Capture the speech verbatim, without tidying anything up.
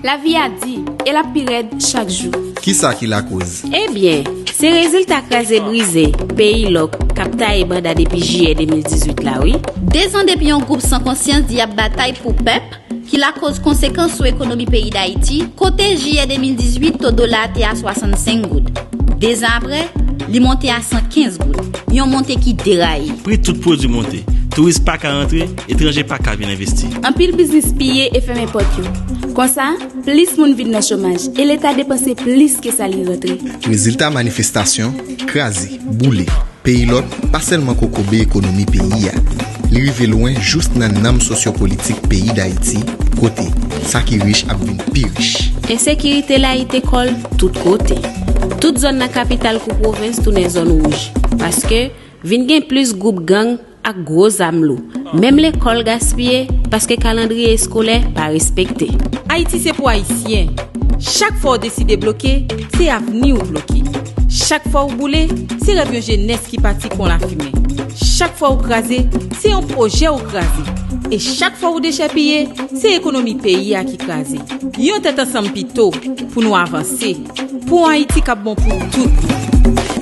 Lavi a di, e l ap pi rèd chak jou. Kisa ki lakoz? Ebyen, se rezilta kraze brize, peyi lòk, k ap taye banda depi jiyè de mil dizuit la wi. Dezan depi yon gwoup san konsyans di y ap batay pou pèp, ki lakoz konsekans sou ekonomi peyi Dayiti, kote jiyè de mil dizuit to dola a te a swasannsenk goud. Dezan apre, li monte a san kenz goud, yon monte ki deraye. Pri tout pwodui monte, touris pa ka rantre, etranje pa ka vin envesti. Anpil biznis piye e fèmen pòt yo. Konsa, plis moun vin nan chomaj e Leta depanse plis ke sa li rantre. Rezilta manifestasyon, kraze, boule, peyi lòk pa sèlman kokobe ekonomi peyi a. Li rive lwen jous nan nanm sosyopolitik peyi Dayiti, kote sa ki rich ap vin pi rich. Ensekirite layite kò l tout kote. Tout zòn nan kapital kou pwovens tounen zòn wouj, paske vin gen plis gwoup gang ak gwo zam lou. Menm lekòl gaspiye paske kalandriye eskolè pa respekte. Ayiti se pou Ayisyen. Chak fwa w deside bloke, se avni w bloke. Chak fwa w boule, se rèv yon jenès ki pati kon lafimen. Chak fwa w kraze, se yon pwojè w kraze. E chak fwa w dechèpiye, se ekonomi peyi a ki kraze. Yon tèt ansanm pito pou nou avanse. Pou yon Ayiti k ap bon pou tout.